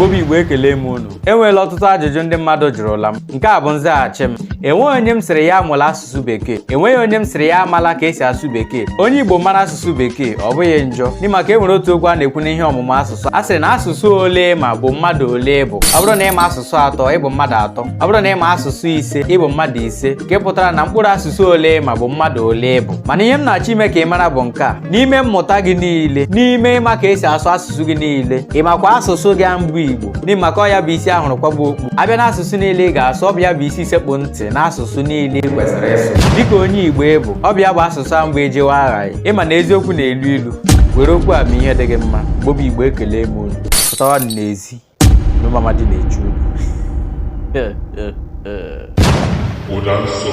Igbo bụ Igbo, ekele m unu. Enweela ọtụtụ ajụjụ ndị mmadụ jụrụla m. Nke a bụ nzaghachi m. Enweghị onye m sịrị ya amụla asụsụ bekee. Enweghị onye m sịrị ya amala ka esi asụ bekee. Onye Igbo mara asụsụ bekee, ọ bụghị njọ, n'ihi maka e nwere otu okwu a na-ekwu n'ihe ọmụmụ asụsụ. A sịrị na asụsụ ole ma bụ mmadụ ole bụ. Ọ bụrụ na ị ma asụsụ atọ, ị bụ mmadụ atọ. Ọ bụrụ na ị ma asụsụ 5, ị bụ mmadụ 5, nke pụtara na mkpụrụ asụsụ ole ma bụ mmadụ ole bụ. Mana ihe m na-achọ ime ka ị mara bụ nke a: n'ime mmụta gị niile, n'ime ịma ka esi asụ asụsụ gị niile, ị makwa asụsụ gị mbụ Igbo, n'ihi maka ọ ya bụ isi ahụrụ kwaba okpu. Abịa n'asụsụ niile ị ga-asụ, ọ bụ ya bụ isi sekpụ ntị n'asụsụ niile ị kwesịrị ịsụ dịka onye Igbo ị bụ. Ọ bụ ya bụ asụsụ a mbụ ejewe aghaghị. Ịma na eziokwu na-elu ilu. Were okwu a ma ihe dị gị mma. Igbo bụ Igbo, ekele m unu. Pụtawa n'ezi n'ụmụamadi na-echu unu. Ụda nsọ.